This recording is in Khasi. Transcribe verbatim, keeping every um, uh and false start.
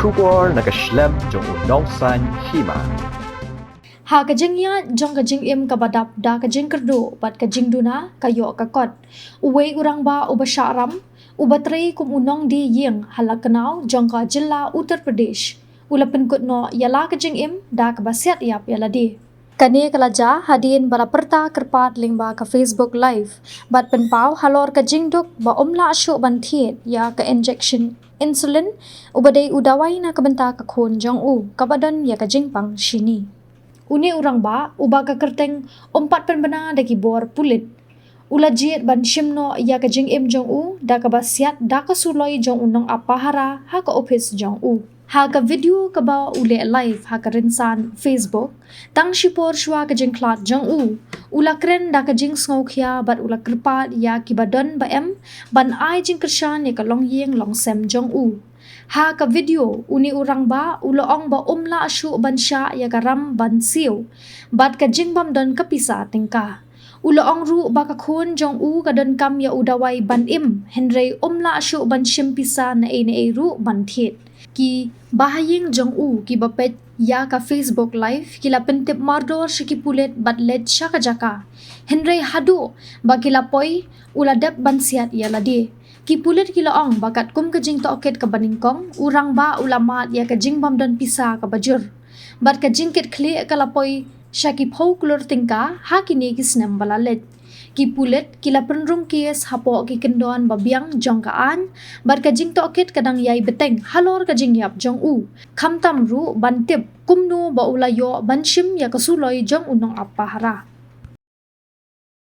Khubor na ka shlem jong u nongsaiñ hima. Ha ka jingïaid jong ka jingim kaba dap da ka jingkyrduh bad ka jingduna ka ïoh ka kot, uwei u rangbah uba shah ram, uba trei kum u nongdie ïing ha la ka naw jong ka jylla Uttar Pradesh, u la pynkut noh ïa la ka jingim da kaba siat ïap ïa lade. Kane ka la jia hadien ba la pyrta kyrpad lyngba ka Facebook Live bad pynpaw halor ka jingduk ba um lah shuh ban thied ïa ka injection insulin, uba dei u dawai na ka bynta ka khun jong u kaba don ïa ka jingpang shini. Une u rangbah uba ka kyrteng um pat pynbna da ki bor pulit, u la jied ban shim noh ïa ka jingim jong u da kaba siat da ka suloi jong u nongap pahara ha ka ophis jong u. Ha ka video kaba u leh live ha ka rynsan Facebook, tang shipor shuwa ka jingkhlad jong u, u la kren da ka jingsngewkhia bad u la kyrpad ïa kiba don ba em ban ai jingkyrshan ïa ka longïing longsem jong u. Ha ka video, une u rangbah u la ong ba um lah shuh ban shah ïa ka ram ban siew bad ka jingbym don ka pisa tyngka. U la ong ruh ba ka khun jong u ka donkam ïa u dawai ban im, hynrei um lah shuh ban shim pisa na ei na ei ruh ban thied. Ki bahaïing jong u kiba peit ïa ka Facebook Live ki la pyntip mardor sha ki pulit bad leit sha ka jaka. Hynrei haduh ba ki la poi, u la dep ban siat ïa lade. Ki pulit ki la ong ba katkum ka jingtohkit kaba nyngkong, u rangbah u la mad ïa ka jingbym don pisa kaba jur. Bad ka jingkitkhlieh ka la poi sha ki phew klur tyngka ha kine ki snem ba la leit. Ki pulit ki la pynrung kes hapoh ki kyndon ba biang jong ka aiñ, bad ka jingtohkit ka dang ïai bteng halor ka jingïap jong u. Khamtam ruh ban tip kumno ba u la ïoh ban shim ïa ka suloi jong u nongap pahara.